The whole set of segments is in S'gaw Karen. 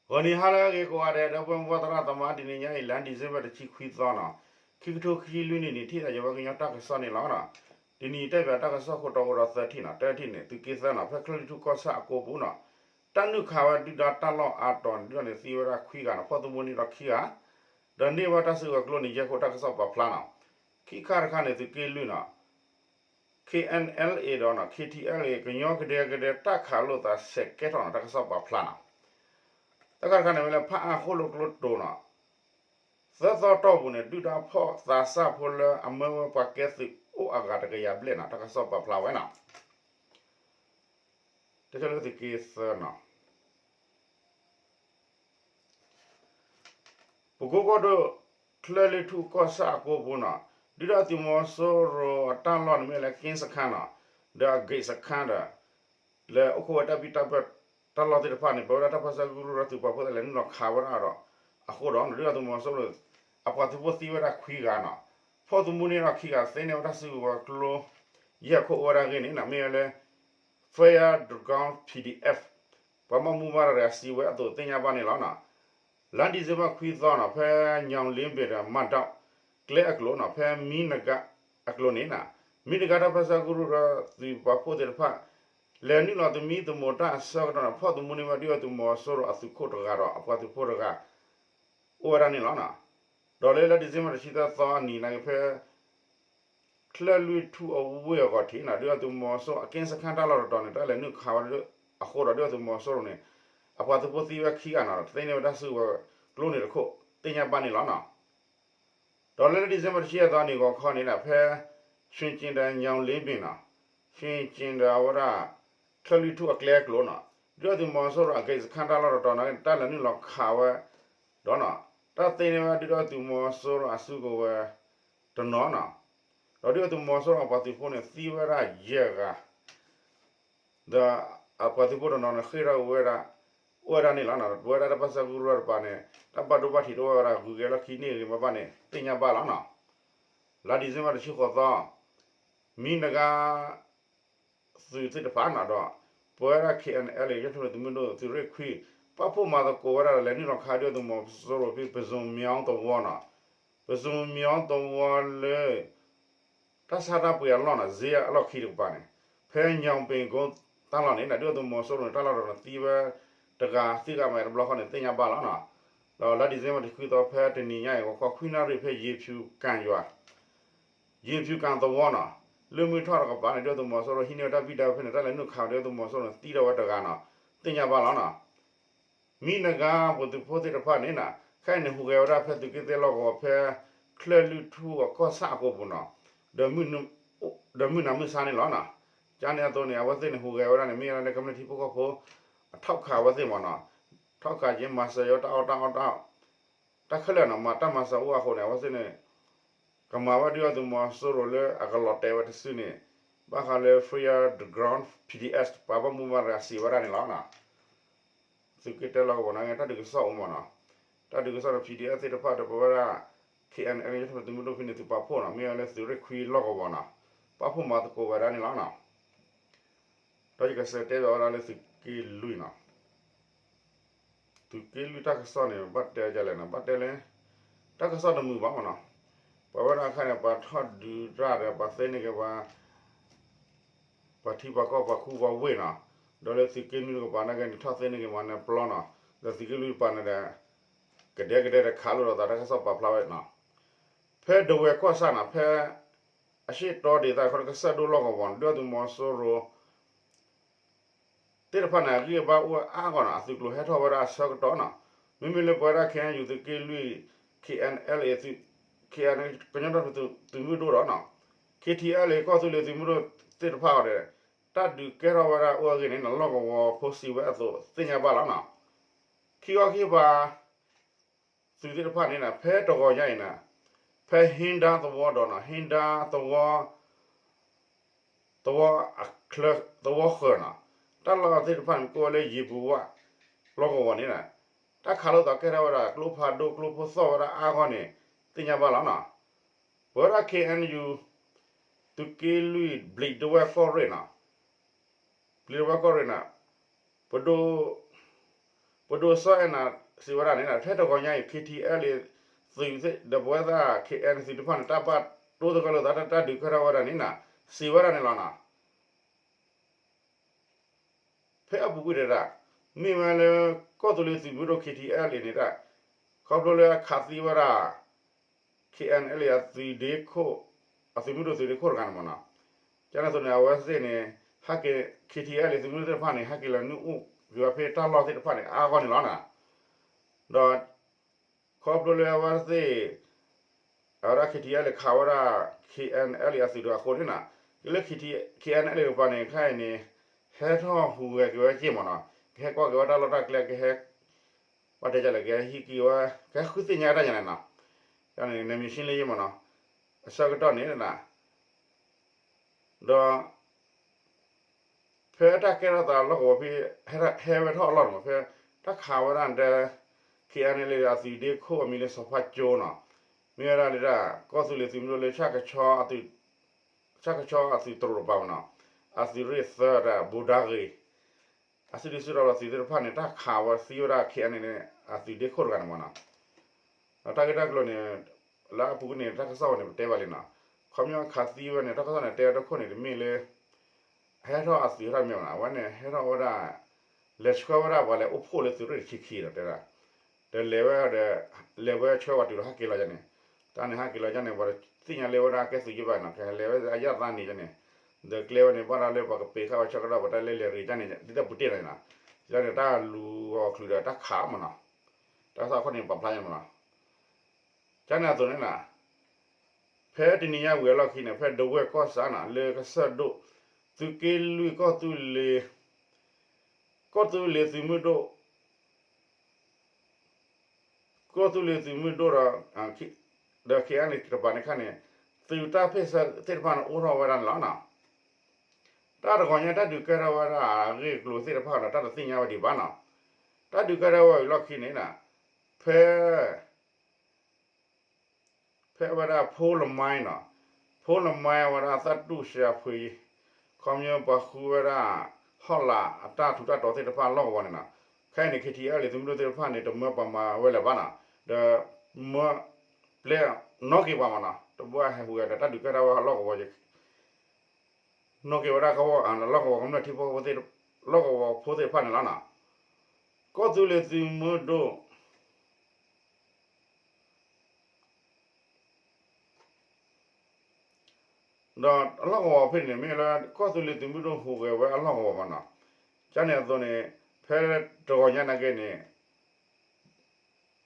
ဂီၤနံၤဟါလၢအဂ့ၤကိးဂၤဒဲး ဒီပုၢ်ဝဲၢ်သရၣ်သမါ တနံၤညါအံၤ လါ December တဆံခွံသီနီၤ, ခံကထိခံဆံလွံၢ်နံၣ်န့ၣ် ထံၣ်သးယဝဲကညီတၢ်ကစီၣ်န့ၣ်လီၤ. တနံၤအံၤတဲပၠးတၢ်ကစီၣ်ခိၣ်တီခိၣ်ဒီးသၢထံၣ်နီၤ, တထံၣ်န့ၣ် သုးက့သၢနီၤ, ဖဲချၢၣ်လွံၢ်ထူၣ်ကီၢ်ဆၣ်အကိပူၤနီၤ, တၢ်နုာ်ခးဝဲဒုၣ်ဒါတၢ်လီၢ်အါတီၤန့ၣ် ဒုၣ်ဒါန့ၣ်သံဝဲဒၣ်ခွံဂၤနီၤ, ဖီၣ်သမူန့ၢ်ဒီးခံဂၤ ဒီးန့ၢ်ဝဲတၢ်စုကဝဲၤကျိန့ၣ် ယဲၢ်ခိၣ်တၢ်ကစီၣ်ပာ်ဖျါနီၤ, ခံခါတခါန့ၣ် သုးက့လွံၢ်နီၤ KNLA ဒီး KTLA ကညီကဒဲကဒဲတၢ်ခးလိာ်သးဆဲးကဲထီၣ်နီၤ တၢ်ကစီၣ်ပာ်ဖျါနီၤ, တၢ်ခါတခါန့ၣ်ဝဲလၢဖးအါဃိၣ်လိာ်ကျိတိၤနီၤ, သၢသီတီၢ်ပူၤန့ၣ် ဒုၣ်ဒါဖီၣ်သးစၢ်ဖိလၢအမၢဝဲပှၤကဲသုးအိၣ်အဂၤတကယၤဘျဲၣ်နီၤ တၢ်ကစီၣ်ပာ်ဖျါဝဲနီၤ, တၢ်လၢသုးက့သၢနီၤ ပကိကီၢ်ဒိၣ် ချၢၣ်လွံၢ်ထူၣ်ကီၢ်ဆၣ်အကိပူၤနီၤ, ဒုၣ်ဒါသုးမီၤစိရိၤအတၢ်လီၢ်န့ၣ်မ့ၢ်လၢ က့စခါနီၤ, ဒီးအဂ့းစခါဒီး လၢအိၣ်ခိးဝဲတၢ်ဘံၣ်တၢ်ဘၢၣ်တၢ်လီၢ်သ့ၣ်တဖၣ်န့ၣ် ပဝဲဒၣ်တၢ်ပၢဆှၢကရူၢ်ဒီးသုးပာ်ဖှိၣ်သ့ၣ်လဲၤနုာ်လီၤခးဝဲဒၣ်ဒီး အဃိဒီး ဒုၣ်ဒါသုးမီၤစိရိၤ အပှၤသုးဖိသံဝဲဒၣ်ခွံဂၤနီၤ, ဖီၣ်သမူန့ၢ်ဒီးခံဂၤ သ့န့ၢ်ဝဲတၢ်စုကဝဲၤကျိ ယဲၢ်ခိၣ်အိၣ်ဝဲဒၣ်ဂ့ၢ်န့ၣ်နီၤ မ့ၢ်ဝဲလၢ Fire Dragon PDF ပှၤဘၣ်မူဘၣ်ဒါတဂၤစံးဝဲအသိးသ့ၣ်ညါဘၣ်န့ၣ်လီၤနီၤ. လါ December ခွံသီနီၤ ဖဲညောင်လေးပင်ဒီး မၤဒိးကျဲအကျိၤနီၤ ဖဲမံနဂါအကျိၤန့ၣ်နီၤ, မံနဂါတၢ်ပၢဆှၢကရူၢ်ဒီးသုးပာ်ဖှိၣ်သ့ၣ်တဖၣ် လဲၤနုာ်လီၤသမံသမိးတၢ်အဆၢကတီၢ်န့ၣ် ဖီၣ်သမူန့ၢ်ဝဲဒုၣ်ဒါသုးမီၤစိရိၤအသုးခိၣ်တဂၤဒီးအပှၤသုးဖိတဂၤ အိၣ်ဝဲဒၣ်န့ၣ်လီၤနီၤ. ဒီးလၢလါ December တဆံသၢသီအနံၤနာ်က့ဖဲ ချၢၣ်လွံၢ်ထူၣ်အဝ့ၢ်အဂီၢ်ထံးနီၤ ဒုၣ်ဒါသုးမီၤစိရိၤအက့စခါတၢ်လီၢ်တတီၤန့ၣ် တၢ်လဲၤနုာ်ခးဝဲအဃိဒီး ဒုၣ်ဒါသုးမီၤစိရိၤန့ၣ် အပှၤသုးဖိသံဝဲခံဂၤနီၤ သ့န့ၢ်ဝဲတၢ်စုကဝဲၤကျိန့ၣ်တခိၣ် သ့ၣ်ညါဘၣ်န့ၣ်လီၤနီၤ. ဒီးလၢလါ December တဆံယဲၢ်သီန့ၣ် ဂီၤခီန့ၣ်ဒီး ဖဲ ရွှေကျင်ဒီးညောင်လေးပင်နီၤ, ရွှေကျင်ဒီးအဝဲဒၣ် ချၢၣ်လွံၢ်ထူၣ်အကျဲအကျိၤနီၤ, ဒုၣ်ဒါသုးမီၤစိရိၤအက့စခါတၢ်လီၢ်တတီၤန့ၣ် တၢ်လဲၤနုာ်လီၤခးဝဲ ဒီးနီၤ တၢ်သ့န့ၢ်ဝဲဒုၣ်ဒါသုးမီၤစိရိၤအစုကဝဲၤတနီၤနီၤ, ဒီးဒုၣ်ဒါသုးမီၤစိရိၤအပှၤသုးဖိန့ၣ် သံဝဲဒၣ်ယဲၢ်ဂၤ ဒီးအပှၤသုးဖိတနီၤန့ၣ် ဃ့ၢ်ထီၣ်ဝဲဒၣ် အိၣ်ဝဲဒၣ်န့ၣ်လီၤ. ပဝဲဒၣ်တၢ်ပၢဆှၢကရူၢ်တပၤန့ၣ် တၢ်ဘၣ်ဒိဘၣ်ထံးတအိၣ်ဝဲဒၣ် ဂုၤက့ၤလီၢ်ခံန့ၢ်ဂ့ၤမ့ၢ်ဘၣ်န့ၣ် သ့ၣ်ညါဘၣ်လီၤနီၤ. လါ December တဆံဃိးသီ မံနဂါ သုးသ့ၣ်တဖၣ်နီၤဒီး ပဝဲဒၣ် KNLA ကညီဒီကလုာ်သုးမုၢ်ဒိၣ်သုးရ့ၣ်ခွံ ပာ်ဖှိၣ်မၤသကိးဝဲဒၣ်ဒီး လဲၤနုာ်လီၤခးဒုၣ်ဒါသုးမီၤစိရိၤဖဲ ပဇွန်မြောင်းသဝီနီၤ, ပဇွန်မြောင်းသဝီလၢ တၢ်ဆါတၢ်ပှ့ၤအလီၢ်နီၤ စ့အလီၢ်ခံတကပၤန့ၣ် ဖဲညောင်ပင်ကုန်း တၢ်လီၢ်န့ၣ် ဒုၣ်ဒါသုးမီၤစိရိၤန့ၣ် တၢ်လီၢ်တတီၤန့ၣ် သံဝဲတဂၤ သံဂၤမးတဘျီဃီန့ၣ် သ့ၣ်ညါဘၣ်လီၤနီၤ. ဒီးလါ December တဆံခွံသီ ဖဲတနံၤညါအံၤ ဂီၤခီခွံနၣ်ရံၣ် ဖဲ ရေဖြူကံယွၤ ရေဖြူကံသဝီနီၤ, လၢမုၢ်ထီၣ်တကပၤန့ၣ် ဒုၣ်ဒါသုးမီၤစိရိၤဟံးန့ၢ်ဝဲတၢ်ဘံၣ်တၢ်ဘၢၣ်ဖဲန့ၣ် တၢ်လဲၤနုာ်ခးဒုၣ်ဒါသုးမီၤစိရိၤန့ၣ် သံထီၣ်ဝဲတဂၤနီၤ, သ့ၣ်ညါဘၣ်လီၤနီၤ. မံနဂါပှၤသုးဖိသ့ၣ်တဖၣ်န့ၣ်နီၤ ခဲအံၤန့ၣ် ဟူးဂဲၤဝဲဒၣ်ဖဲသုးက့သ့ၣ်လီၢ်ကဝီၤဖဲ ချၢၣ်လွံၢ်ထူၣ်အကီၢ်ဆၣ်အကိပူၤနီၤ, ဒီးမုၢ်နၤမုၢ်ဆါန့ၣ်လီၤနီၤ. ကန့ၣ်အသိးန့ၣ် အဝဲသ့ၣ်န့ၣ် ဟူးဂဲၤဝဲဒၣ်န့ၣ် မ့ၢ်ဝဲဒၣ်လၢကမျၢၢ်ထံဖိကီၢ်ဖိ အထီၣ်ခးအဝဲသ့ၣ်မးနီၤ, ထီၣ်ခးက့ၤမၤစၢၤယိၤတၢ်အီၣ်တၢ်အီတၢ် တၢ်ခဲလၢာ်နီၤ မၤတၢ်မၤစၢၤအိၣ်အဃိန့ၣ် အဝဲသ့ၣ်န့ၣ် ကမၤဝဲဒုၣ်ဒါသုးမီၤစိရိၤလၢအကလီၤတဲာ်ဝဲတစုန့ၣ် ဘၣ်ဃးလၢ Fire the Ground PDF ပှၤဘၣ်မူဘၣ်ဒါစံးဝဲဒၣ်န့ၣ်လီၤ. သုးက့တဲလီၢ်ကဝီၤန့ၣ် တၢ်ဒုးကစီၣ်အိၣ်မးနီၤ, တၢ်ဒုးကစီၣ်ဒီး PDF သ့ၣ်တဖၣ်ဒီးပဝဲဒၣ် KNLA သုးမုၢ်ဒိၣ်ဖဲန့ၣ် သုးပာ်ဖှိၣ်နီၤ မ့ၢ်ဝဲလၢသုးရ့ၣ်ခွံလီၢ်ကဝီၤနီၤ ပာ်ဖှိၣ်မၤသကိးဝဲဒၣ်န့ၣ်လီၤနီၤ. ဒီးယကစံးတဲဘၣ်ဝဲဒၣ်လၢသုးက့လွံၢ်နီၤ သုးက့လွံၢ်တၢ်ကစီၣ်န့ၣ် ဘၣ်တဲဒ်လဲၣ်နီၤ ဘၣ်တဲလၢ တၢ်ကစီၣ်တမုာ်ဘၣ်မးနီၤ, ပှၤဝဲဒၣ်အခါန့ၣ် ပှၤထီၣ်ဒုးတၢ်ဒီး ပှၤသ့န့ၢ်က့ၤပှၤ ပှၤထံပှၤကီၢ်ပှၤခူပှၤဝ့ၢ်နီၤ, ဒီးလၢသုးက့နွံတကပၤနာ်က့န့ၣ် ထီၣ်သ့န့ၢ်က့ၤမၤနၢၤပျီနီၤ, ဒီးသုးက့လွံၢ်တကပၤန့ၣ်ဒီး ကဒဲကဒဲဒီးခးလိာ်ဒီးသးတၢ်ကစီၣ်ပာ်ဖျါဝဲနီၤ, ဖဲဒဝဲၢ်ကီၢ်ဆၣ်နီၤ ဖဲ အရှေ့တောဒေသ ခီကစၢၢ်ဒိၣ်လီၢ်ကဝီၤန့ၣ် ဒုၣ်ဒါသုးမီၤစိရိၤ သ့ၣ်တဖၣ်န့ၣ် အဂံၢ်အဘါအိၣ်ဝဲအါဂီၢ်နီၤ အသုးကျိၤဟဲထီၣ်ဝဲဒၣ်အဆၢကတီၢ်နီၤ, မ့မ့ၢ်လၢပဝဲဒၣ် KNU သုးက့လွံၢ် KNLA သုး KNLA ကညီဒီကလုာ်သုးမုၢ်ဒိၣ်ဒီးနီၤ KTLA ကီၢ်သူလ့ၤသုးမုၢ်ဒိၣ်သ့ၣ်တဖၣ်အံၤဒီး တၢ်ဒုးကဲထီၣ်ဝဲဒၣ်အိၣ်အဂ့ၢ်န့ၣ်နီၤ လီၢ်ကဝီၤဖိစံးဝဲအသိးသ့ၣ်ညါဘၣ်လီၤနီၤ, ခံခီခံကပၤ သုးသ့ၣ်တဖၣ်န့ၣ်နီၤ ဖဲတဂီၤညါအံၤနီၤ ဖဲဟ့ဒါသဝီဒီးနီၤ ဟ့ဒါသဝီ သဝီအချၢ သဝီဃၢၤနီၤ တၢ်လီၢ်သ့ၣ်တဖၣ်န့ၣ် ကိးဝဲလၢယံၤပူၤဝၣ် လီၢ်ကဝီၤန့ၣ်နီၤ တၢ်ခးလိာ်သးကဲထီၣ်ဝဲဒၣ် ကျိဖးဒိၣ်ကျိဖိသီၣ်ဝဲဒၣ်အါဂီၢ်န့ၣ် သ့ၣ်ညါဘၣ်လီၤနီၤ, ပဝဲဒၣ် KNU သုးက့လွံၢ် ဘျံးဒဝဲၢ်ကီၢ်ရ့ၣ်နီၤ ဘျံးဒဝဲၢ်ကီၢ်ရ့ၣ်နီၤ ပဒိၣ် ဒိၣ်စီၤအဲၣ်နၤ စံးဝဲဒၣ်န့ၣ် ဖဲတဂီၤညါအံၤ KTLA သုးသ့ၣ်ဒီးပဝဲသ့ၣ် ခဲအံၤသုးတဖၣ်န့ၣ် တၢ်ဘၣ်တိသကိးလိာ်သးတၢ်ဒုးကဲထီၣ်ဝဲဒၣ်န့ၣ် စံးဝဲဒၣ်န့ၣ်လီၤနီၤ. ဖဲအပူၤကွံာ်တဒၣ် မ့ၢ်ဝဲလၢ ကီၢ်သူလ့ၤသုးမုၢ်ဒိၣ် KTLA န့ၣ်ဒၣ် ခီဖျိလၢအခးသံဝဲဒၣ် KNLA အသုးဒ့ခိၣ် အသုးမုၢ်ဒိၣ်သုးဒ့ခိၣ်တဂၤန့ၣ်မ့ၢ်နီၤ. ကန့ၣ်အသိးန့ၣ် အဝဲသ့ၣ်န့ၣ် ဟဲက့ၤ KTLA သုးမုၢ်ဒိၣ်သ့ၣ်တဖၣ်န့ၣ် ဟဲက့ၤလီၤနုာ်အိၣ်က့ၤဝဲဖဲတၢ်လီၢ်သ့ၣ်တဖၣ်န့ၣ်အါအါဂီၢ်ဂီၢ်န့ၣ်လီၤနီၤ. ဒီး ခီဖျိလၢအဝဲသ့ၣ် အဝဲဒၣ် KTLA ခးဝဲဒၣ် KNLA အသုးတဂၤအဃိန့ၣ်နီၤ, လၢ KNLA တကပၤန့ၣ် ခဲအံၤန့ၣ် ဟဲထီၣ်ဟူးဂဲၤက့ၤဝဲက့ၢ်မ့ၢ်နီၤ, ကဟဲကွၢ်က့ၤဝဲတၢ်လီၢ်တၢ်ကျဲ ကဟဲ ဘၣ်တဲဒ်လဲၣ် ကဟဲဟံးက့ၤဝဲ ကဟဲဃုသ့ၣ်ညါတၢ်ညါန့ၣ်နီၤ, န့ၣ် နမံၤရှ့လ့ယ့ၢ်မ့ၢ်နီၤ, အဆၢကတီၢ်န့ၣ် ဒီး ဖဲတၢ်ကဲထီၣ်သးလီၢ်ကဝီၤဖဲ ဟဲဝဲထီၣ်အလီၢ်န့ၣ်မ့ၢ် ဖဲတၢ်ခးဝဲဒၣ်ဒီး KNLA အသုးဒ့ခိၣ်အမံၤလၢစီၤဖါကၠိနီၤ, မ့ၢ်ဝဲဒၣ်လၢဒၣ် ကီၢ်သူလ့ၤသုးမုၢ်ဒိၣ်လၢ ဆၣ်ကဆီအသုးတရိးတပၤမ့ၢ်နီၤ, အသုးရ့ၣ်သၢဒီး ဘူးဒါဂ့ၤ အစုဒုၣ်စုတီၤလီၤသုးသ့ၣ်တဖၣ်န့ၣ် တၢ်ခးဝဲသံဝဲဒၣ် KNLA န့ၣ် အသုးဒ့ခိၣ်တဂၤန့ၣ်မ့ၢ်နီၤ, ဒီးတၢ်ဂ့ၢ်တၢ်ကျိၤန့ၣ် လၢအပူၤကွံာ်န့ၣ် တၢ်ကစီၣ်ဝဲန့ၣ် ပတဲဘၣ်လံနီၤ, ခီပညီခးသံဝဲန့ၣ် တၢ်ကစီၣ်န့ၣ် တဲဝဲတခိၣ်န့ၣ် တမ့ၢ်လၢ ဟဲထီၣ်အသုးဟဲထီၣ်မ့ၢ်နီၤ, အဝဲန့ၣ် ဟဲထီၣ်ဝဲဒၣ် လဲၤဆှၢဝဲဒၣ်ပှၤလဲၤအိၣ်ဖှိၣ်လၢသုးရ့ၣ်တဆံခံဒီးတဲဒၣ်, ဒီးလဲၤဝဲဒီး လဲၤဝဲဆှၢဝဲတုၤလီၤဟဲက့ၤလီၤယါန့ၣ်, တၢ်န့ၣ်ဟဲက့ၤလီၤယါန့ၣ် ပှၤတသ့ၣ်ညါလၢဝဲဒၣ်ကဲသုးယ့ၢ်ဘၣ်နီၤ, ကလဲၤဝဲအယၣ်သးန့ၣ်ယါန့ၣ်, ဒီးကျဲဝဲန့ၣ် ဘၣ်ဒီးလၢပှၤကပ့ၤဃာ်ဝဲဆၢကတီၢ် ပှၤတၢ်လဲၤလဲၤရ့ၤယါန့ၣ် ဒ်သိးပူၤတ့ၢ်လီၤန့ၣ်နီၤ, ယါန့ၣ် တၢ်လူၤအီၤချုးဒီးတၢ်ခးမ့ၢ်နီၤ, တၢ်ကစီၣ်အခိၣ်န့ၣ် ပာ်ဖျါယါမ့ၢ်နီၤ, ကန့ၣ်အသိးန့ၣ်နီၤ, ဖဲတနံၤညါဝံၤအလီၢ်ခံန့ၣ် ဖဲဒဝဲၢ်ကီၢ်ဆၣ်နီၤ လၢကစၢၢ်ဒိၣ် သုးက့လွံၢ်ကီၢ်သူလ့ၤ ကီၢ်သူလ့ၤသုးမုၢ်ဒိၣ် ကီၢ်သူလ့ၤသုးမုၢ်ဒိၣ်ဒီး ဒီး KNLA တကပၤန့ၣ်ခါန့ၣ် သုးတၢ်ဖ့ၣ်ဆၢသ့ၣ်တဖၣ်န့ၣ် အိၣ်ထီၣ်ဝဲဒၣ်န့ၣ်လီၤနီၤ, တၢ်တဂီၤညါတၢ်ဒုးကဲထီၣ်ဝဲဒၣ်အဂ့ၢ်အကျိၤသ့ၣ်တဖၣ်ဒီး တၢ်တသ့ၣ်ညါဝဲဒံးဘၣ်နီၤ, တၢ်ဒုးကဲထီၣ်ဝဲအံၤလီၢ်ခံန့ၣ် ဖဲ ဖဲဝဲဒၣ်ဖိလမါနီၤ, ဖိလမါဝဲဒၣ်သးတူၢ်ရှဲအဖှ့ ခီပညီပှၤဃုဝဲဒၣ် ဟီၣ်လာ်အတၢ်ထူးတၢ်တီၤသ့ၣ်တဖၣ်လီၢ်ကဝီၤန့ၣ်နီၤ, ခဲအံၤန့ၣ် KTLA သုးမုၢ်ဒိၣ်သ့ၣ်တဖၣ်န့ၣ် တမၢပှၤမၤဝဲလၢၤဘၣ်နီၤ, ဒီးမၢပျဲနီၣ်က့ၤပှၤမ့ၢ်နီၤ, တဘၣ်ဟဲဟူးဂဲၤဒီးတၢ်ဒုးကဲထီၣ်ဝဲအလီၢ်ကဝီၤ နီၣ်က့ၤဝဲဒၣ်ကဝီၤ လီၢ်ကဝီၤကမျၢၢ်ထံဖိကီၢ်ဖိသ့ၣ် လီၢ်ကဝီၤဖိသ့ၣ်တဖၣ်န့ၣ်လီၤနီၤ, ကီၢ်သူလ့ၤသုးမုၢ်ဒိၣ် ဒီးအလီၢ်ကဝီၤဖဲန့ၣ် မ့ၢ်လၢကီၢ်သူလ့ၤသုးမုၢ်ဒိၣ်ဟူးဂဲၤဝဲအလီၢ်ကဝီၤမ့ၢ်နီၤ, ကန့ၣ်အသိးန့ၣ် ဖဲတဂီၤညါနာ်က့န့ၣ်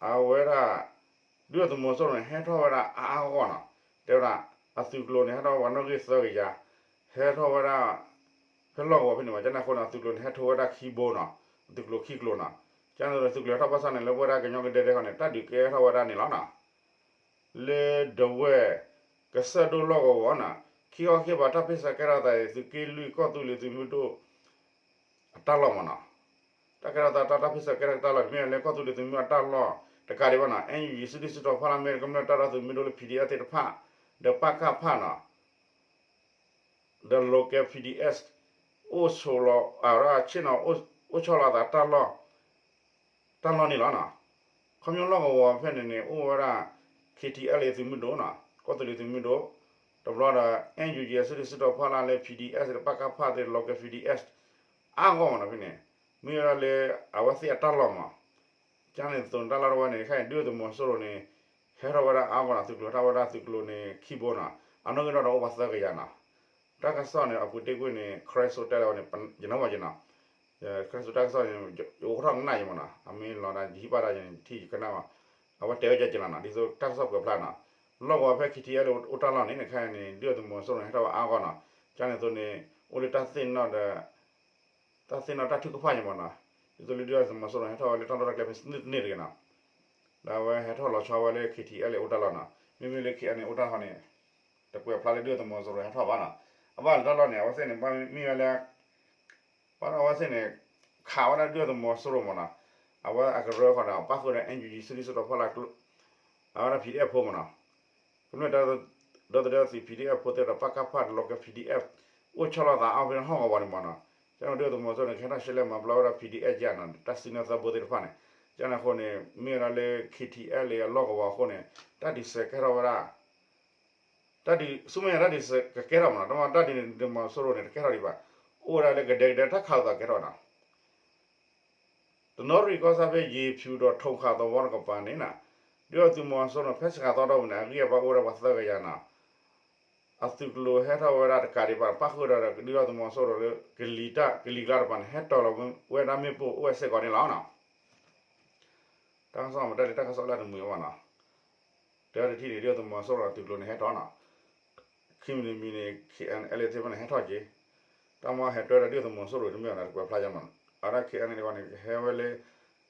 အဝဲဒၣ် ဒုၣ်ဒါသုးမီၤစိရိၤန့ၣ် ဟဲထီၣ်ဝဲဒၣ်အါအါဂီၢ်ဂီၢ်နီၤ, တဲဝဲဒၣ် အသုးကျိၤန့ၣ် ဟဲထီၣ်ဝဲနီၣ်ဂံၢ်သၢကယၤ, ဟဲထီၣ်ဝဲဒၣ် ဖဲလီၢ်ကဝီၤဖဲန့ၣ်မ့ၢ် ကန့ၣ်အဃိန့ၣ် အသုးကျိၤန့ၣ် ဟဲထီၣ်ဝဲဒၣ်ခံဘိနီၤ, အသုးကျိၤခံကျိၤနီၤ, ကန့ၣ်အသိးန့ၣ် သုးကျိၤဟဲထီၣ်ဘၣ်ဆၣ်န့ၣ် လၢပဝဲဒၣ်ကညီကဒဲဒဲခီန့ၣ် တၢ်ဒုးကဲထီၣ်ဝဲဒၣ်န့ၣ်လီၤနီၤ. လၢဒဝဲၢ် ကစၢၢ်ဒိၣ်လီၢ်ကဝီၤနီၤ, ခံခီခံကပၤတၢ်ဖ့ၣ်ဆၢကဲထီၣ်သးအံၤ သုးက့လွံၢ်ကီၢ်သူလ့ၤသုးမုၢ်ဒိၣ် အတၢ်လီၢ်မ့ၢ်နီၤ, တၢ်ကဲထီၣ်သး တၢ်ဖ့ၣ်ဆၢကဲထီၣ်တၢ်လီၢ်န့ၣ် မ့ၢ်လၢကီၢ်သူလ့ၤသုးမုၢ်အတၢ်လီၢ်တကးဒံးဘၣ်နီၤ, အ့ၣ်ယူၣ်ယံၤ စုဒုၣ်စုတီၤဖီလာ် မ့ၢ်ကမျၢၢ်တၢ်ဒီသဒၢသုးမုၢ်ဒိၣ်လၢ ပီၣ်ဒံၣ်အၣ်သ့ၣ်တဖၣ် ဒီးပကဖနီၤ ဒီး local ပီၣ်ဒံၣ်အၣ် အိၣ်ဆိးလီၤ အဝဲဒၣ်ဆ့ၣ်နီၤ အိၣ်ဆီၣ်လီၤအသး တၢ်လီၢ်န့ၣ်လီၤနီၤ. ခီဖျိလီၢ်ကဝီၤဖဲန့ၣ်န့ၣ် အိၣ်ဝဲဒၣ် KTLA သုးမုၢ်ဒိၣ်နီၤ, ကီၢ်သူလ့ၤသုးမုၢ်ဒိၣ်, တဘျီဒီး အ့ၣ်ယူၣ်ယံၤ အစုဒုၣ်စုတီၤဖီလာ်လၢ ပီၣ်ဒံၣ်အၣ် ဒီးပကဖသ့ၣ် local ပီၣ်ဒံၣ်အၣ် အါဂီၢ်မ့ၢ်နီၤဖဲန့ၣ်, မ့ၢ်ဝဲဒၣ်လၢအဝဲသ့ၣ်အတၢ်လီၢ်မ့ၢ် ကန့ၣ်အသိးန့ၣ် တၢ်လီၢ်တဝဲန့ၣ် ခဲအံၤ ဒုၣ်ဒါသုးမီၤစိရိၤန့ၣ် ဟဲထီၣ်ဝဲဒၣ်အါဂီၢ်နီၤ, သုးကျိၤဟဲထီၣ်ဝဲဒၣ်သုးကျိၤန့ၣ် ခံဘိနီၤ, အနီၣ်ဂံၢ်ဒီးအိၣ်ပှၤသၢကယၤနီၤ. တၢ်ကစီၣ်န့ၣ် အပူၤတ့ၢ်ကွံာ်န့ၣ် ခရၢၣ်စိတဲလၢဝဲန့ၣ် ယနီၣ်ဘၣ်က့ၤနီၤ, ခရၢၣ်စိတၢ်ကစီၣ်န့ၣ် ယအိၣ်ထီၣ်ကနၣ်ယံၤမ့ၢ်နီၤ, အမ့ၢ်လီၤဒၣ်ယဟံၣ်ဘၣ်ဒၣ်ယထံၣ်ယကနၣ်ဘၣ်, အဝဲတဲဝဲကဲက့ၤလီၤနီၤ, ဒ်သိးတၢ်ကစီၣ်ပှဲၤဖျါနီၤ, လီၢ်ကဝီၤဖဲ KTLA အိၣ်တၢ်လီၢ်န့ၣ် ခဲအံၤန့ၣ် ဒုၣ်ဒါသုးမီၤစိရိၤန့ၣ် ဟဲထီၣ်ဝဲအါဂီၢ်နီၤ, ကန့ၣ်အသိးန့ၣ် အိၣ်လၢတၢ်သ့ၣ်နီၣ်ဒီး တၢ်သ့ၣ်နီၣ်တၢ်ထုကဖၣ်ယံၤမ့ၢ်နီၤ, ဒ်သိးလၢဒုၣ်ဒါသုးမီၤစိရိၤန့ၣ် ဟဲထီၣ်ဝဲလၢတၢ်လီၢ်တၢ်ကျဲဖဲန့ၣ်တန့ၢ်တဂ့ၤနီၤ, ဒီးအဝဲဟဲထီၣ်လီၤဆီဝဲလၢ KTLA အိၣ်တၢ်လီၢ်နီၤ, မ့မ့ၢ်လၢ KNLA အိၣ်တၢ်လီၢ်န့ၣ် တကွဲးဖျါလၢဒုၣ်ဒါသုးမီၤစိရိၤဟဲထီၣ်ဘၣ်နီၤ, အဘၣ်လၢတၢ်လီၢ်န့ၣ် အဝဲသ့ၣ်န့ၣ် ဘၣ်မ့ၢ်ဝဲလၢ ဘၣ်ဒီးအဝဲသ့ၣ်န့ၣ် ခးဝဲဒၣ်ဒုၣ်ဒါသုးမီၤစိရိၤမ့ၢ်နီၤ, အဝဲအကရၢဃီဒီး ပၣ်ဃုာ်ဒီး အ့ၣ်ယူၣ်ယံၤ စုဒုၣ်စုတီၤဖီလာ် အဝဲဒၣ် ပီၣ်ဒံၣ်အၣ်ဖိမ့ၢ်နီၤ, ကမျၢၢ်တၢ်ဒီသဒၢသုး ပီၣ်ဒံၣ်အၣ်ဖိသ့ၣ်ဒီး ပကဖ ဒီး local ပီၣ်ဒံၣ်အၣ် အိၣ်ဆီလီၤသးအါဖဲဟီၣ်ကဝီၤန့ၣ်မ့ၢ်နီၤ, ကန့ၣ်ဒုၣ်ဒါသုးမီၤစိရိၤန့ၣ် ကဟဲထီၣ်ရှဲလဲၣ်မၤဘျီဝဲဒၣ် P D F ကန့ၣ် တၢ်စုနဲသၢဘိသ့ၣ်တဖၣ်န့ၣ်, ကန့ၣ်အဃိန့ၣ် မ့ၢ်ဝဲဒၣ်လၢ K T L အလီၢ်ကဝီၤအဃိန့ၣ် တၢ်ဒုးစဲးကဲထီၣ်ဝဲဒၣ် တၢ်ဒုးဆူမဲာ်ညါတၢ်ဒုးကကဲထီၣ်မးနီၤ, တမ့ၢ်တၢ်ဒုးသုးမီၤစိရိၤန့ၣ် တကဲထီၣ်ဒံးဘၣ်, အိၣ်ဝဲဒၣ်လၢကဒဲကဒဲတၢ်ခးလိာ်သးကဲထီၣ်နီၤ. တနီသရံၣ်ကီၢ်ဆၣ်ဖဲ ယ့ၤဖၠူဒီးထိၣ်ခးသဝီတကပၤန့ၣ်နီၤ, ဒုၣ်ဒါသုးမီၤစိရိၤန့ၣ် ဖဲစှၤသီတီၢ်ပူၤန့ၣ် အဂံၢ်အဘါအိၣ်ဝဲဒၣ်ပှၤသၢကယၤနီၤ. အသုးကျိၤဟဲထီၣ်ဝဲဒၣ်တကးဒံးဘၣ် ပၣ်ဃုာ်ဒီးဒုၣ်ဒါသုးမီၤစိရိၤလၢ ကလံၤတၢ်ကလံၤကျါတကပၤန့ၣ် ဟဲတီၤလီၤဝဲဒၣ်မ့ၣ်ပိၢ်အိၣ်ဝဲစ့ၢ်ကီးန့ၣ်လီၤနီၤ. တၢ်ကစီၣ်မ့ၢ်တၢ်လၢတၢ်ကစီၣ်လၢတမုာ်ဘၣ်နီၤ. တၢ်တထံၣ်န့ၣ် ဒုၣ်ဒါသုးမီၤစိရိၤအသုးကျိၤန့ၣ်ဟဲထီၣ်နီၤ. ခံမံၤတမံၤန့ၣ် K N L A သ့ၣ်တဖၣ်န့ၣ် ဟဲထီၣ်က့ၤ, တၢ်မ့ၢ်ဟဲတွဲဒီးဒုၣ်ဒါသုးမီၤစိရိၤတမ့ၢ်ဘၣ်နီၤ တကွဲးဖျါယါမး, အဝဲဒၣ် K N L A န့ၣ် ကဟဲဝဲလၢ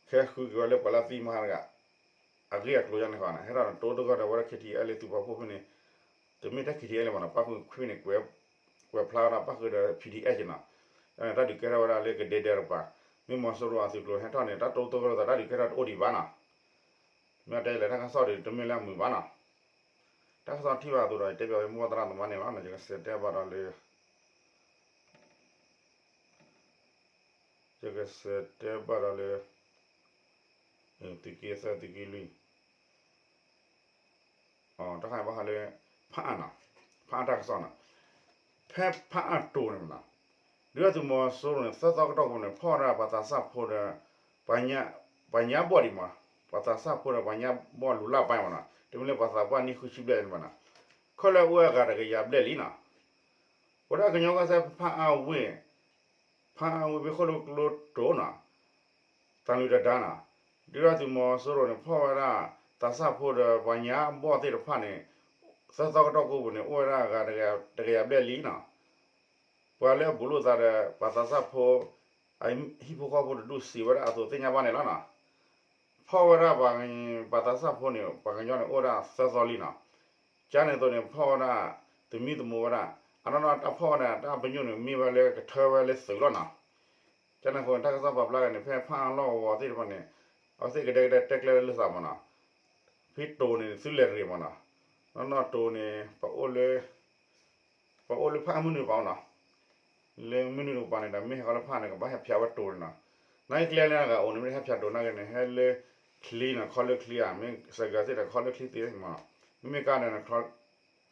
ကဟဲဃုက့ၤဝဲလၢပှၤလၢသံမဟါတဂၤ အဂ့ၢ်အကျိၤယါန့ၣ်ဃီနီၤ, ဟဲထီၣ်န့ၣ် တိတိဂီၢ်ဒီးဝဲဒၣ် K T L A သုးပာ်ဖှိၣ်ဖဲန့ၣ်, တမ့ၢ်ထဲ K T L A ဘၣ်နီၤ, ပၣ်ဃုာ်ခွံန့ၣ် ကွဲးဖျါဝဲဒၣ်ပၣ်ဃုာ်ဒီး P D F က့ၤနီၤ. တၢ်ဒုးကဲထီၣ်ဝဲဒၣ်လၢကဒဲဒဲတကပၤ, မ့ၢ်မီၤစိရိၤအသုးကျိၤဟဲထီၣ်န့ၣ် တၢ်တိတိဂီၢ်ဒီးသးတၢ်ဒုးကဲထီၣ်တအိၣ်ဒံးဘၣ်နီၤ. မ့ၢ်တဲလဲၣ် တၢ်ကစီၣ်ဒုးတမ့ၢ်လၢအမုာ်ဘၣ်နီၤ. တၢ်ကစီၣ်ထံၣ်ဘၣ်အသိးဒီး ယတဲပၠးဝဲမိၢ်သရၣ်သမါန့ၣ်လီၤ, ယကစံးတဲဘၣ်ဒီးလၢ ယကစံးတဲဘၣ်ဒီးလၢ သုးက့သၢ သုးက့လွံၢ်, တၢ်ခါဘၣ်ဃးလၢ ဖးအါနီၤ, ဖးအါတၢ်ကစီၣ်နီၤ, ဖဲဖးအါတိၤန့ၣ်မနီၤ, ဒုၣ်ဒါသုးမီၤစိရိၤန့ၣ် သၢသီကတီၢ်ပူၤန့ၣ် ဖီၣ်ဝဲဒၣ်ပှၤသးစၢ်ဖိဒီး ပှၤညါဘီၣ်ဒံးမး, ပှၤသးစၢ်ဖိဒီးပှၤညါဘီၣ်လူၤလၢပှဲၤမနီၤ, တမ့ၢ်လၢပှၤသးပှၢ်နံၣ်ဃုဆံဘျဲၣ်န့ၣ်မနီၤ, ခဲလၢာ်အိၣ်ဝဲအဂၤတကယၤဘျဲၣ်လံနီၤ. ဝဲဒၣ်ကညီကီၢ်စဲၣ်ဖးအါဝ့ၢ် ဖးအါဝ့ၢ်ဖဲဃိၣ်လိကျိတိၤနီၤ, တၢ်လုၢ်တဒါနီၤ, ဒုၣ်ဒါသုးမီၤစိရိၤန့ၣ် ဖီၣ်ဝဲဒၣ်သးစၢ်ဖိဒီးပှၤညါဘီၣ်သ့ၣ်တဖၣ်န့ၣ် သၢသီကတီၢ်ကိးပူၤန့ၣ် အိၣ်ဝဲဒၣ်အဂၤတကယၤဘျဲၣ်လံနီၤ. ပှၤလၢအဘူးလိာ်သးဒီး ပှၤသးစၢ်ဖိ အဟံၣ်ဖိဃီဖိတဒူၣ်စံးဝဲဒၣ်အသိးသ့ၣ်ညါဘၣ်န့ၣ်လီၤနီၤ. ဖီၣ်ဝဲဒၣ်ပှၤ ပှၤသးစၢ်ဖိန့ၣ် ပှၤကညီန့ၣ်အိၣ်ဝဲဒၣ်သၢသီလံနီၤ. ကန့ၣ်အသိးန့ၣ် ဖီၣ်ဝဲဒၣ် သမံသမိးဝဲဒၣ် အနီၢ်နီၢ်တၢ်ဖီၣ်ဝဲဒၣ် တၢ်ပညိၣ်န့ၣ် မ့ၢ်ဝဲလၢကထၢဝဲလၢသုးလီၤနီၤ. ကန့ၣ်အဃိန့ၣ် တၢ်ကစီၣ်ပာ်ဖျါဂၤန့ၣ် ဖဲဖးအါလီၢ်ကဝီၤသ့ၣ်တဖၣ်န့ၣ် အဝဲသ့ၣ်ကဒဲကဒဲတဲကျဲလၢသးမနီၤ. ဖဲတိၤန့ၣ် သုလဲၤတဂ့ၤမနီၤ. နီၢ်နီၢ်တိၤန့ၣ် ပအိၣ်လၢ ပအိၣ်လၢဖးအါမုၢ်နုာ်တကပၤနီၤ. လၢမုၢ်နုာ်တကပၤန့ၣ်ဒီး မ့ၢ်ဟဲဃီလၢဖးန့ၣ် ကဘၣ်ဟဲဖျါဝဲတိၤန့ၣ်နီၤ. နာ်က့ကျဲလၢအဂၤအိၣ်န့ၣ် မ့ၢ်ဟဲဖျါတိၤနာ်က့န့ၣ် ဟဲလၢချံနီၤ ခီလၢချံဧါ မ့ၢ်စဲးဂၤသ့ၣ်ဒီးခီလၢချံသ့မနီၤ. မ့မ့ၢ်ကါဒီး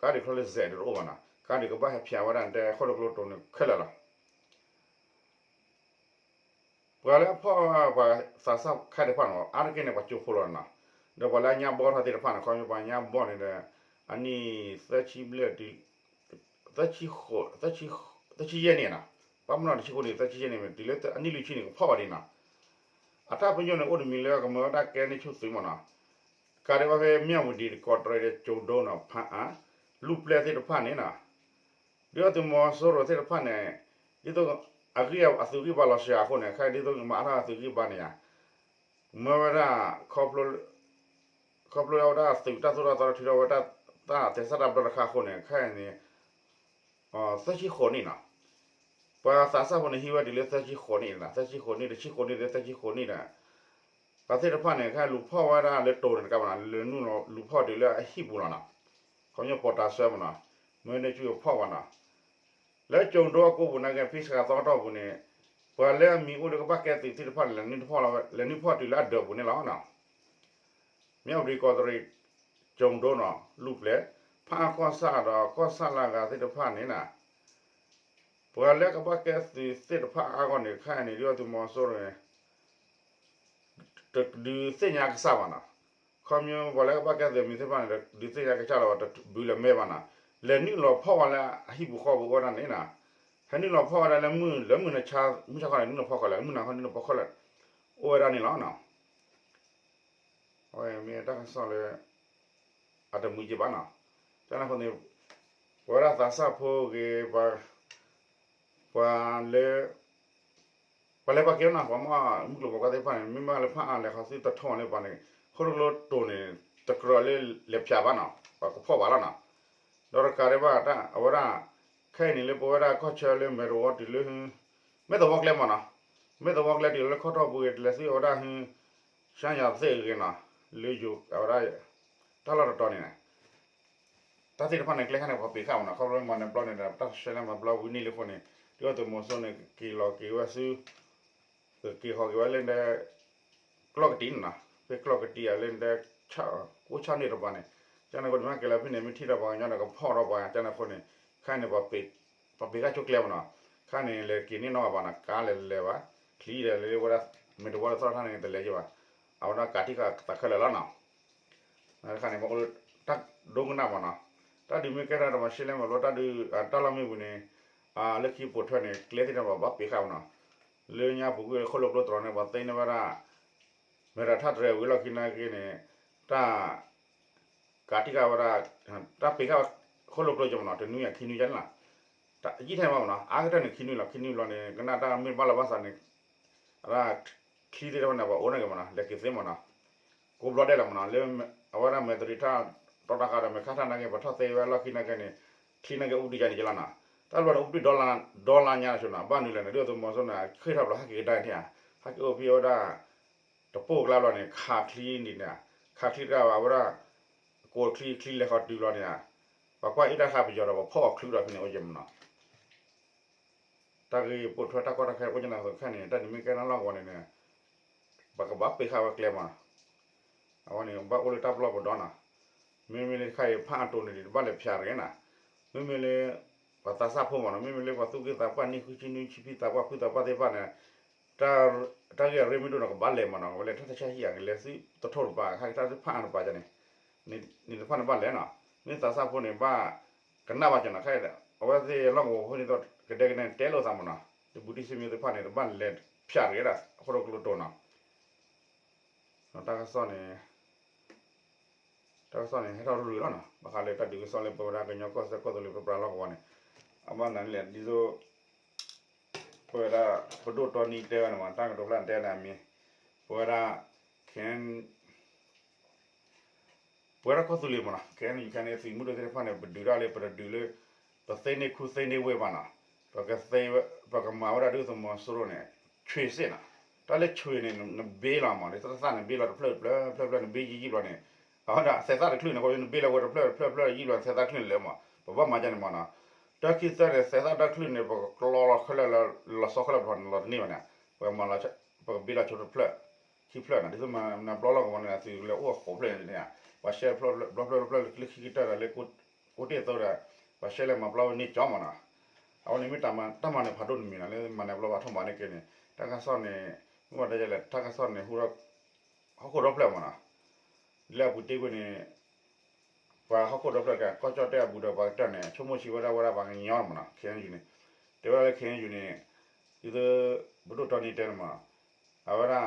ကါဒုးခီလၢစဲးဒီးတအိၣ်ဘၣ်နီၤ. ကါဒုးကဘၣ်ဟဲဖျါဝဲဒၣ်တဲဃိၣ်လိကျိတိၤန့ၣ်ခဲလၢာ်လီၤ. ပှၤလၢအဖီၣ်ပှၤသးစၢ်ခဲတဖၣ်န့ၣ် အါတက့ၢ်န့ၣ် ပှၤကၠိဖိလီၤနီၤ. ဒီးပှၤလၢအညါဘီထီၣ်သ့ၣ်တဖၣ်န့ၣ် ခီဖျိပှၤညါဘီန့ၣ်ဒီး အနံၣ်သၢဆံဘျဲၣ်တုၤ သၢဆံဃိး သၢဆံယဲၢ်နံၣ်နီၤ. ဘၣ်မနုၤတဆံဃိးနံၣ် သၢဆံယဲၢ်နံၣ် တုၤလၢအနံၣ်လွံၢ်ဆံန့ၣ် ကဖီၣ်ဝဲဒၣ်နီၤ. အတၢ်ပညိၣ်န့ၣ် အိၣ်တမံၤလၢကမၢဝဲဒၣ်ကဲန့ၢ်ဆူၣ်သုးမနီၤ. ကါဒဲးဘၣ်ဖဲ မၠၣ်ဝတံၤ ကီးတရံးဒီးကၠိၤဒိနီၤ ဖးအါ လူၢ်ပျဲၢ်သ့ၣ်တဖၣ်န့ၣ်နီၤ. ဒုၣ်ဒါသုးမီၤစိရိၤသ့ၣ်တဖၣ်န့ၣ် ဒ်သိးအဂံၢ်အသုးဂံၢ်ဘါလီၤစှၤအဃိန့ၣ် ခဲအံၤဒ်သိးမၤအါထီၣ်အသုးဂံၢ်ဘါန့ၣ်ဧါ, မၢဝဲဒၣ် ခီဖျိ ခီဖျိဝဲဒၣ်သုးတၢ်သိၣ်တၢ်သီထုးထီၣ်ဝဲတၢ်သဲစးတၢ်ဘျီတခါအဃိန့ၣ် ခဲအံၤန့ၣ် သၢဆံဃိးနံၣ်နီၤ. ပှၤသးစၢ်ဖိန့ၣ်ဟံးဝဲတုၤလၢသၢဆံဃိးနံၣ်နီၤ, သၢဆံဃိးနံၣ် တဆံဃိးနံၣ်လၢသၢဆံဃိးနံၣ်ဒီး ပှၤသ့ၣ်တဖၣ်န့ၣ် ခဲလူၤဖီၣ်ဝဲဒၣ်လၢတိၤန့ၣ်တကးဘၣ်နီၤ, လဲၤနုာ်လီၤလူၤဖီၣ်တုၤလၢအဟံၣ်ပူၤလီၤနီၤ. ခီဖျိပီးတၤဆှၢမနီၤ, မ့ၢ်န့ၢ်ဆူၣ်ဖီၣ်ဝဲနီၤ. လၢကၠိၤဒိအကိပူၤနာ်က့ ဖဲစှၤသီကတီၢ်ပူၤန့ၣ် ပှၤလၢအမံၤအိၣ်လၢကဘၣ်ကဲသုးသ့ၣ်တဖၣ်န့ၣ် လဲၤနုာ်ဖီၣ်လီၤဝဲ လဲၤနုာ်ဖီၣ်တုၤလၢအဒၢးပူၤန့ၣ်လီၤနီၤ. မၠၣ်ဝတံၤ ကီးတရံး ကၠိၤဒိနီၤ လူၢ်ပျဲၢ် ဖးအါကီၢ်ဆၣ်ဒီးကီၢ်ဆၣ်လၢအဂၤသ့ၣ်တဖၣ်န့ၣ်နီၤ ပှၤလၢကဘၣ်ကဲသုးသ့ၣ်တဖၣ်အါဂီၢ်န့ၣ် ခဲအံၤန့ၣ် ဒုၣ်ဒါသုးမီၤစိရိၤန့ၣ် တဒုးသ့ၣ်ညါကစၢ်ဘၣ်နီၤ. ခီဖျိပှၤလၢကဘၣ်ကဲသုးမံၤသ့ၣ်တဖၣ်န့ၣ် တဒုးသ့ၣ်ညါကစၢ်လၢၤဘၣ် တဘုးလၢၤမဲာ်ဘၣ်နီၤ. လဲၤနုာ်လီၤဖီၣ်ဝဲလၢအဟံၣ်ပူၤဃီပူၤအိၣ်ဝဲဒၣ်န့ၣ်နီၤ. ဟဲနုာ်လီၤဖီၣ်ဝဲဒၣ်လၢမုၢ်လၢမုၢ်နၤဆါ မုၢ်ဆါခီန့ၣ် နုာ်လီၤဖီၣ်ဃီလၢ မုၢ်နၤခီနုာ်လီၤဖီၣ်ဃီလၢ အိၣ်ဝဲဒၣ်န့ၣ်လီၤနီၤ. အဝဲမ့ၢ်တၢ်ကစီၣ်လၢ အတမုာ်က့ဘၣ်နီၤ. ကန့ၣ်အဃိန့ၣ် ပဝဲဒၣ်သးစၢ်ဖိဂ့ၤ ပှၤလၢ ပှၤလဲၤပှၤက့ၤနီၤ ပှၤမ့ၢ်မုၢ်ကျိၤဝဲၤကွာ်သ့ၣ်တဖၣ်န့ၣ် မ့မ့ၢ်လၢဖးအါလဲၤခီဆူတထီၣ်န့ၣ်ပှၤန့ၣ် ဃိၣ်လိကျိတိၤန့ၣ် တကြၢးလၢလဲၤဖျါဘၣ်နီၤ ပှၤကဖီၣ်ဘၣ်လီၤနီၤ. ဒီးတကးဒံးဘၣ်တၢ် အဝဲဒၣ် ခဲအံၤန့ၣ်လၢပဝဲဒၣ်ကီၢ်ဆၢလၢမဲာ်တဝီတုၤလၢ မဲာ်သဝီကျဲမ့ၢ်နီၤ, မဲာ်သဝီကျဲတုၤလၢခီၣ်ထီၣ်ပူၤဂ့ၤ လဲၤသုအဝဲဒၣ်ဟ ရှါညါသ့ၣ်ဂ့ၤနီၤ, လၢယိၤအဝဲဒၣ် တၢ်လီၢ်တတီၤန့ၣ် တၢ်သ့ၣ်တဖၣ်န့ၣ် ကျဲခါန့ၣ် ပှၤပ့ၤဃာ်မ့ၢ်နီၤ, ခီဖျိမၤနၢၤဘျီန့ၣ်ဒီး တၢ်ရှဲလဲမၤဘျီဝံၤန့ၣ်လံအဃိန့ၣ် ဒုၣ်ဒါသုးမီၤစိရိၤန့ၣ် ကက့ၤလီၤက့ၤဝဲဆူ ကက့ၤဃီၤက့ၤဝဲလၢဒဲ ကျီၢ်ကတံာ်န့ၣ်နီၤ, ဖဲကျီၢ်ကတံာ်အလၢဒဲ အိၣ်ဆၣ်န့ၢ်တပၤန့ၣ်, ကန့ၣ်အဃိန့ၣ် မ့ၢ်က့ၤလီၤဖဲန့ၣ် မ့ၢ်ထံၣ်ဒီးပှၤကညီဒီးကဖီၣ်ဒီးပှၤကန့ၣ်အဃိန့ၣ်, ခဲအံၤန့ၣ် ပှၤပ့ၤဃာ်ဆိကျဲမ့ၢ်နီၤ, ခဲအံၤန့ၣ် လဲၤက့ၤန့ၢ်နီတဂၤဘၣ်နီၤ, ကါလဲၤလဲၤဘၣ်, ချံဒီးလၢဝဲဒၣ် မ့ၢ်တဝီတသီၣ်ထီၣ်န့ၣ် တလဲၤက့ၤဘၣ်, အဝဲဒၣ်ကးထံၣ်ဃာ်သးခဲလၢာ်လီၤနီၤ. တခါန့ၣ် ပအိၣ်လၢတၢ်ဒိကနၣ်မ့ၢ်နီၤ, တၢ်ဒုးမ့ၢ်ကဲထီၣ်တမၤရှဲလဲၣ်မ့ၢ်ဘျီ တၢ်ဒုး တၢ်လီၢ်မ့ၢ်ပူၤန့ၣ် လၢခံပိာ်ထွဲန့ၣ် ကျဲသ့ၣ်တဖၣ်ဘၣ်ပ့ၤဃာ်မ့ၢ်နီၤ, လၢညါပူၤကွံာ်လၢခိၣ်လိာ်ကျိတြီၤန့ၣ် ပှၤသ့န့ၢ်ဝဲဒၣ် မဲၢ်တၢ်ထၣ်တြဲၤဝံၤလီၢ်ခံနာ်က့န့ၣ် တၢ် ကးထံၣ်ဃာ်ဝဲဒၣ် တၢ်ပ့ၤဃာ်ခိၣ်လိာ်ကျိက့မ့ၢ်နီၤ, တနွံယၤခံနွံယၤန့ၣ်လီၤ, ယံာ်ထဲမ့ၢ်နီၤ, အါကတၢၢ်န့ၣ်ခံနွံလီၤ, ခံနွံဘျီန့ၣ် ကနၣ်တၢ်မ့ၢ်ဘၣ်လီၤဘၣ်စးန့ၣ် အဒၣ် ချံသ့ၣ်တဖၣ်န့ၣ် ပှၤအိၣ်န့ၢ်က့မ့ၢ်နီၤ, လဲၤက့ၤသ့မ့ၢ်နီၤ, ကိးဘျီဒဲးလီၤမ့ၢ်နီၤ, လၢအဝဲဒၣ်မဲၢ်တရံးထၣ် တီတၢ်ဃာ်ဒီးမဲၢ်ခါထၣ်နာ်က့ ပှၤထီၣ်သ့ဝဲလီၢ်ခံနာ်က့န့ၣ် ချံနာ်က့အိၣ်ပတုာ်ယါန့ၣ်က့လီၤနီၤ, တၢ်ဘျီန့ၣ် အိၣ်ပတုာ် ဒီလါညါဆိနီၤ, ဘၣ်နုၤလဲၣ်န့ၣ် ဒုၣ်ဒါသုးမီၤစိရိၤန့ၣ် ဃ့ၢ်ထီၣ်ဘျီဟဲက့ၤကဒါန့ၣ်ဧါ, ဟဲက့ၤအိၣ်ဖဲအဝဲဒၣ် တပိၢ်ကျါဘျီန့ၣ် ခးချံန့ၣ်, ခးချံတခါဘၣ် အဝဲဒၣ် ကိးချံ ချံလဲၤဃီၤတုၤဘျီန့ၣ်ဧါ, ပှၤကွၢ်အ့ၣ်တၢ်ဃာ်ပယီၤဒီး ပှၤဖီၣ်အီၤချုးဒီးဖဲန့ၣ်အိၣ်က့မ့ၢ်နီၤ, တၢ်ဂ့ၢ်ပိာ်ထွဲတၢ်ကီတၢ်ခဲအိၣ်က့န့ၣ်အသိးခဲန့ၣ် တၢ်ဒုးမ့ၢ်ကဲထီၣ်လီၢ်ကဝီၤန့ၣ်န့ၣ် ပကဘၣ်ပ့ၤဃာ်ဝဲကျဲမ့ၢ်နီၤ, အဝဲန့ၣ် ဘၣ်အိၣ်လၢတၢ်ပလီၢ်ပဒီနီၤ, မ့မ့ၢ်လၢတခါအံၤဖးအတိၢ်န့ၣ် တဘၣ်လဲၤဖၠးတဂ့ၤနီၤ, မ့မ့ၢ်လၢ ပှၤသးစၢ်ဖိမ့ၢ်နီၤ, မ့မ့ၢ်လၢပှၤသူၣ်က့သးပှၢ် နံၣ်ဃုဆံနွံဆံ ဖံသးပှၢ်ဖုသးပှၢ်သ့ၣ်တဖၣ်န့ၣ် တၢ်ဂ့ၢ်အရ့မ့ၢ်ဒိၣ်န့ၣ် ကဘၣ်လဲၤမ့ၢ်နီၤ, ကဘၣ်လဲၤထီၣ်တဆၢဟံၣ်ဧါ, ကလဲၤဆူတထိၣ်တပၤ ခါက့ၤတၢ်ဖးအါတပၤန့ၣ်, န့ၣ်တဖၣ်န့ၣ်ဘၣ်လဲၤနီၤ, မ့ၢ်သးစၢ်ဖိန့ၣ် ဘၣ်ကနၣ်ဘၣ်က့ၤနီၤ, ခဲအံၤ အဝဲသ့ၣ်လီၢ်ကဝီၤဖိန့ၣ် ကဒဲကဒဲန့ၣ် တဲလိာ်သးမ့ၢ်နီၤ, တဘူးတံၢ်စံးမ့ၢ်သ့ၣ်တဖၣ်န့ၣ် တဘၣ်လဲၤဖၠးတဂ့ၤဒၣ် အခိၣ်ဒီးကလိတိၢ်နီၤ တၢ်ကစီၣ်န့ၣ် တၢ်ကစီၣ်န့ၣ် ဟဲထီၣ်ရုၢ်ရုၢ်လီၤနီၤ, ဘၣ်ဃးလၢတၢ်ဒုးကစီၣ်လၢပဝဲဒၣ်ကညီကီၢ်စဲၣ်ကီၢ်သူလ့ၤပပှၤလီၢ်ကဝီၤန့ၣ်, အဘၣ်နၤန့ၣ်လဲၣ် ဒ်သိး ပဝဲဒၣ် ပဒိၣ်တီနံတဲဝဲန့ၣ်မ့ၢ် တၢ်ကတိၤဖျါတဲန့ၣ်အမံၤ, ပဝဲဒၣ် ခဲ ပဝဲဒၣ်ကီၢ်သူလ့ၤမ့ၢ်နီၤ ခဲအံၤန့ၣ် သုးမုၢ်ဒိၣ်သ့ၣ်တဖၣ်န့ၣ် ပဒုးတၢ်လၢပတဒုးလၢ ပသ့န့ၢ်ခူသ့န့ၢ်ဝ့ၢ်ဘၣ်နီၤ, ပကသ့ဝဲ ပကမၤဝဲဒၣ်ဒုၣ်ဒါသုးမီၤစိရိၤန့ၣ် ဆွ့စ့ၣ်နီၤ, တၢ်လၢဆွ့န့ၣ် နဘ့လီၤမး ဒ်သိးသၣ်နဘ့လီၤတဖျၢၣ်တဖျၢၣ်တဖျၢၣ်တဖျၢၣ် နဘ့ယံာ်ယံာ်ဘျီန့ၣ် အဝဲဒၣ်သဲးသၣ်တချုးန့ၣ် ဃိနဘ့လီၤဝဲတဖျၢၣ်တဖျၢၣ်တဖျၢၣ်ယံာ်ဘျီန့ၣ် သဲးသၣ်တချုးန့ၣ်လၢမး ပဘၣ်မၤဒ်န့ၣ်မးနီၤ, တၢ်ခံသၢန့ၣ် သဲးသၣ်တချုးန့ၣ် ပကကျီလီၤခဲလၢာ်လီၤဆီခဲလၢာ်ဘျီန့ၣ် လီၤတန့ၢ်ဘၣ်န့ၣ် ပကမၤ ပကဘ့လီၤဆိတဖျၢၣ် ခံဖျၢၣ်နီၤ, ဒ်သိးမနၤဘျီလီၢ်ကဝီၤန့ၣ် သုးလဲၤအိၣ်ဃိးဖျၢၣ်န့ၣ် ပှၤရှဲဖျီဘျီဖျၢၣ်ဖျၢၣ်လၢခံကတၢၢ်ဒီးလၢ ကိးတ့ၢ်အသိးဒီး ပှၤရှဲလဲၤမၤပျီဝဲန့ၢ်ကၠီမးနီၤ, အဝဲန့ၣ်မ့ၢ်တၢ်မၤန့ၣ်ဖးဒိၣ်တမံၤနီၤ, လၢမၤနၢၤပျီဘၣ်ထီၣ်ဘၣ်န့ၣ်က့န့ၣ် တၢ်ကစီၣ်န့ၣ် မ့ၢ်ဝဲတယဲလဲၣ် တၢ်ကစီၣ်န့ၣ် ဟူထီၣ် ဟီၣ်ခိၣ်ဒီဖျၢၣ်မးနီၤ, လၢအပူၤတ့ၢ်ကွံာ်န့ၣ် ပှၤဟီၣ်ခိၣ်ဒီဖျၢၣ်က ကီၢ်ကၠီၣ်တဲၣ်အပူၤဒီးပှၤကတၢၢ်န့ၣ် ဆိကမိၣ်ဆံးဝဲဒၣ်ဝဲဒၣ်ပှၤကညီမးနီၤ ခဲအံၤန့ၣ် တဲဝဲဒၣ်လၢခဲအံၤန့ၣ် ဒ်သိး ပဒိၣ်တီနံတဲန့ၣ်မး အဝဲဒၣ်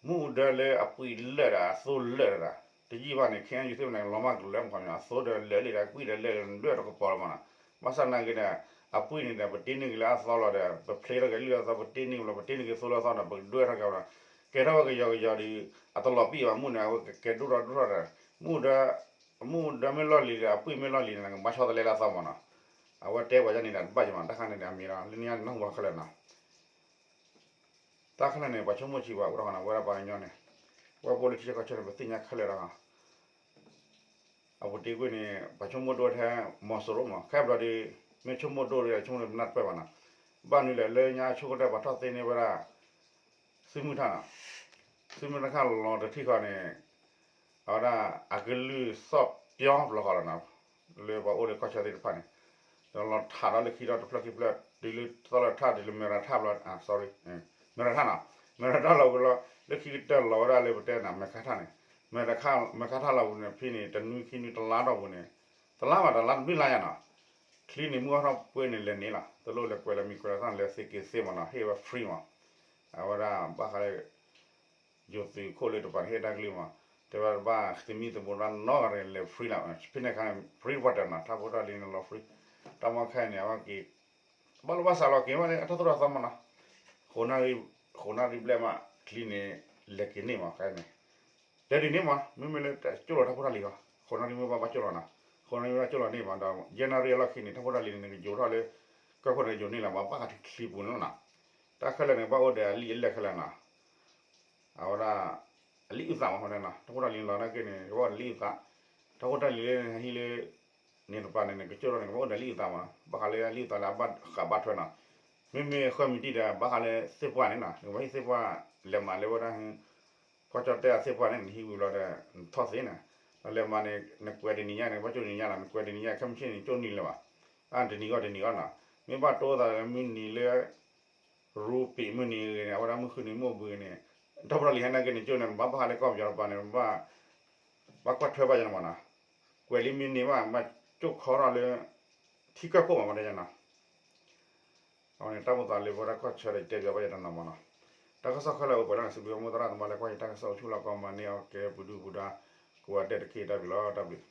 မ့ၣ်အူဒၢလၢအပှံၢ်လၢာ်ဒီးအသိလၢာ်ဒီး တယံာ်ဘၣ်န့ၣ် ခဲအံၤသ့ၣ်မးန့ၣ် လီၤမၢ်ကလၢမး အသိဒီးလၢာ်လံဒီး အပှံၢ်ဒီးလၢာ်လံ ဒွဲၣ်တကပီၤလီၤမးနီၤ, ဘၣ်ဆၣ်နာ်က့ဒီး အပှံၢ်န့ၣ်ဒီး ပတ့န့ၢ်က့ၤလၢအသီလီၤဒီး ပဖျ့ထီၣ်က့ၤလံလၢအသီ ပတ့န့ၢ်က့ၤလီၤ ပတ့န့ၢ်က့ၤသိလၢအသီဒီး ပကဒွဲၣ်ထီၣ်က့ၤဒီး ကဲထီၣ်ဝဲကယီကယီဒီး အတလီၤပံာ်ဘၣ်မ့ၣ်န့ၣ် အဝဲကကဲဒိၣ်ထီၣ်ဒိၣ်ထီၣ်ဒီး မ့ၣ်အူဒၢ မ့ၣ်အူဒၢမ့ၢ်လီၢ်လံၤဒီး အပှံၢ်မ့ၢ်လီၢ်လံၤန့ၣ် ကဘၣ်ဆီတလဲလၢအသီမးနီၤ, အဝဲတဲပှၤယါန့ၣ်ဒီး တဘၣ်ယမး တၢ်ခါန့ၣ်ဒီး အမံၤဒီး လၢညါန့ၣ် နၢ်ဟူဘၣ်ခဲလၢာ်နီၤ တၢ်ခဲလၢာ်န့ၣ် ပှၤဆိကမိၣ်ဆံးပှၤအိၣ်ထီၣ်နီၤ ဝဲဒၣ်ပှၤကညီန့ၣ် ဝဲပအိၣ်လၢထံဆၢကီၢ်ဆၢန့ၣ် ပသ့ၣ်ညါခဲလၢာ်ဒီး အပူၤတ့ၢ်ကွံာ်န့ၣ် ပှၤဆိကမိၣ်ဒိၣ်ထဲ မီၤစိရိၤမး ခဲဘျီဒီး မ့ၢ်ဆိကမိၣ်ဒိၣ်ဒီး ဆိကမိၣ်မနၢ်တပၢၢ်ဘၣ်နီၤ, ဘၣ်နုၤလဲၣ် လၢညါဆိကတၢၢ်ပှၤထီၣ်သ့န့ၢ်ဝဲဒၣ် သုးမုၢ်ထၣ်နီၤ, သုးမုၢ်ထၣ်ခါလီၤတထံၣ်ဃီန့ၣ် အဝဲဒၣ် အကလုၢ်စီၣ်ပျီဘျီဃီလီၤနီၤ, လၢပှၤအိၣ်လၢကီၢ်ဆၢသ့ၣ်တဖၣ်န့ၣ် ဒီးလီၤထးဒီးလၢခံဒီးတဖျၢၣ်ခံဖျၢၣ် တုၤလၢသီလၢထၣ် တုၤလၢမဲၢ်ရၤထၣ်ဘျီ sorry မဲၢ်ရၤထၣ်နီၤ, မဲၢ်ရၤထၣ်လီၤဝံၤလီၤ လၢခံကတၢၢ်လီၤဝဲဒၣ်လၢပတဲန့ၣ် မဲၢ်ခါထၣ်န့ၣ်, မဲၢ်ခါထၣ်လီၤဝံၤန့ၣ် ဖဲန့ၣ် တနွံခံနွံတလါတီၢ်ပူၤန့ၣ်, တလါမး တလါတဘျုးလါညါနီၤ, ချံန့ၣ် မုၢ်အထီၣ်ပှဲၤန့ၣ် လဲၤန့ၢ်လီၤ, တလိၣ်လဲၤကွဲးလၢမံၤကွဲးလၢသၣ်န့ၣ် လဲၤသ့က့ၤသ့မးနီၤ, ဟ့ၣ်ဝဲ free မး, အဝဲဒၣ်ဘၣ်ဃးလၢ ယိၤသုးခိၣ်လၢတပၤန့ၣ် ဟ့ၣ်တၢ်ကလုၢ်မး, တဲဝဲဘၣ်သမံသမိးတၢ်နီတဂၤလဲၤ free လီၤ, ဖဲန့ၣ်အခါန့ၣ် free water နီၤ, ထၣ်ဖိတၢ်လံၤန့ၣ်လီၤ free, တၢ်မီၢ်ခဲအံၤန့ၣ် အဝဲက့ၤ ဘၣ်လိာ်ဘၣ်စးလီၤက့ၤမးန့ၣ် အထီၣ်သိၣ်ထီၣ်သီမးနီၤ, ဃိးနၣ်ရံၣ်, ဃိးနၣ်ရံၣ်ဘျဲၣ်မး ချံန့ၣ် လဲၤက့ၤန့ၢ်မး ခဲအံၤန့ၣ်, လဲၤဒ်န့ၣ်မး မ့မ့ၢ်လၢကၠိၣ်လီၤထၣ်ဖိတၢ်လံၤဃီ, ဃိးနၣ်ရံၣ်မ့ၢ်ဘၣ်ဘၣ်ကၠိၣ်လီၤနီၤ, ဃိးနၣ်ရံၣ်မ့ၢ်ဘၣ်ကၠိၣ်လီၤန့ၢ်မးဒီး ယဲၢ်နၣ်ရံၣ်အလီၢ်ခံန့ၣ် ထၣ်ဖိတၢ်လံၤန့ၣ် နကယိၤထီၣ်လၢ ကၢၢ်ခိၣ်န့ၣ်ယိၤန့ၢ်လီၤမး ဘၣ်ဃးထံချံပူၤန့ၣ်လီၤနီၤ, တၢ်ခဲလၢာ်န့ၣ် ဘၣ်အိၣ်ဒီးအလံာ်အလဲၢ်ခဲလၢာ်နီၤ အဝဲဒၣ် အလံာ်အုၣ်သးမး အဃိန့ၣ်နီၤ ထၣ်ဖိတၢ်လံၤလီၤနာ်က့န့ၣ် ကဘၣ်အိၣ်ဒီးလံာ်အုၣ်သး, ထၣ်ဖိတၢ်လံၤလၢဟံးလၢ န့ၣ်တပၤန့ၣ် နကကၠိၣ်ထီၣ်န့ၣ် ကဘၣ်အိၣ်ဒီးလံာ်အုၣ်သးမးနီၤ ဘၣ်ဃးလၢလံာ်အုၣ်သးလၢအဘၣ်ဃးဘၣ်ထွဲနီၤ, မ့မ့ၢ်ဃၢမံၤတံၢ်ဒီး ဘၣ်ဃးလၢသ့ၣ်ပှၢ်န့ၣ်နီၤ နကဘၣ်ဟံးသ့ၣ်ပှၢ် လဲၤမၤလၢဝဲဒၣ် ကီၢ်ကၠီၣ်တဲၣ်အသ့ၣ်ပှၢ်န့ၣ် နဟံးဝံၤလီၤဒီး နထီၣ်သ့နီၤ, ဒီးလဲၤမၤန့ၣ် နကွဲးတနံၤညါန့ၣ် ဘၣ်ကၠိၣ်တနံၤညါလီၤ, နကွဲးတနံၤညါ ခဲမုၢ်ဆ့ၣ်န့ၣ် ကၠိၣ်နံၤလၢၤဘၣ်, အတနံၤဂီၢ်တနံၤဂီၢ်နီၤ, မ့ၢ်ဘၣ်တိသးလၢမုၢ်နံၤလၢ ရူပံးမုၢ်နံၤဂ့ၤန့ၣ် အဝဲဒၣ်မုၢ်ဃုနံၤမုၢ်ဘုဂ့ၤန့ၣ်, ဒီးပလီၢ်လံၤဟဲနာ်က့န့ၣ် ကၠိၣ်န့ၣ် ဘၣ်ဘၣ်ဃးလၢကီၢ်ပယီၤတပၤန့ၣ် ဘၣ် ဘၣ်ကွၢ်ထွဲဘၣ်ယနီၤမးနီၤ, ကွဲးလံမ့ၢ်န့ၢ်ဘၣ် ဘၣ်ကၠိၣ်ခီထီၣ်လၢ ထံကၢၢ်ခိၣ်မးမးတဲယနီၤ, အဝဲန့ၣ်တၢ်မိၣ်သးလၢပဝဲဒၣ်ကီၢ်ဆၢဒီး ယတဲပၠးဘၣ်ယတနီၤမးနီၤ, တၢ်ကစီၣ်ခဲလၢာ်အိၣ်ပှဲၤလီၤန့ၣ် စံးဘျုးမိၢ်သရၣ်သမါလၢကွၢ်ယတၢ်ကစီၣ်အိၣ်ဆူၣ်လီၤကီးမၤန့ၢ်အီၣ်ကဲပဒုၣ်ပဒါ ကိးဂၤဒဲးတက့ၢ် တၢ်ဘျုးလီၤ တၢ်ဘျုး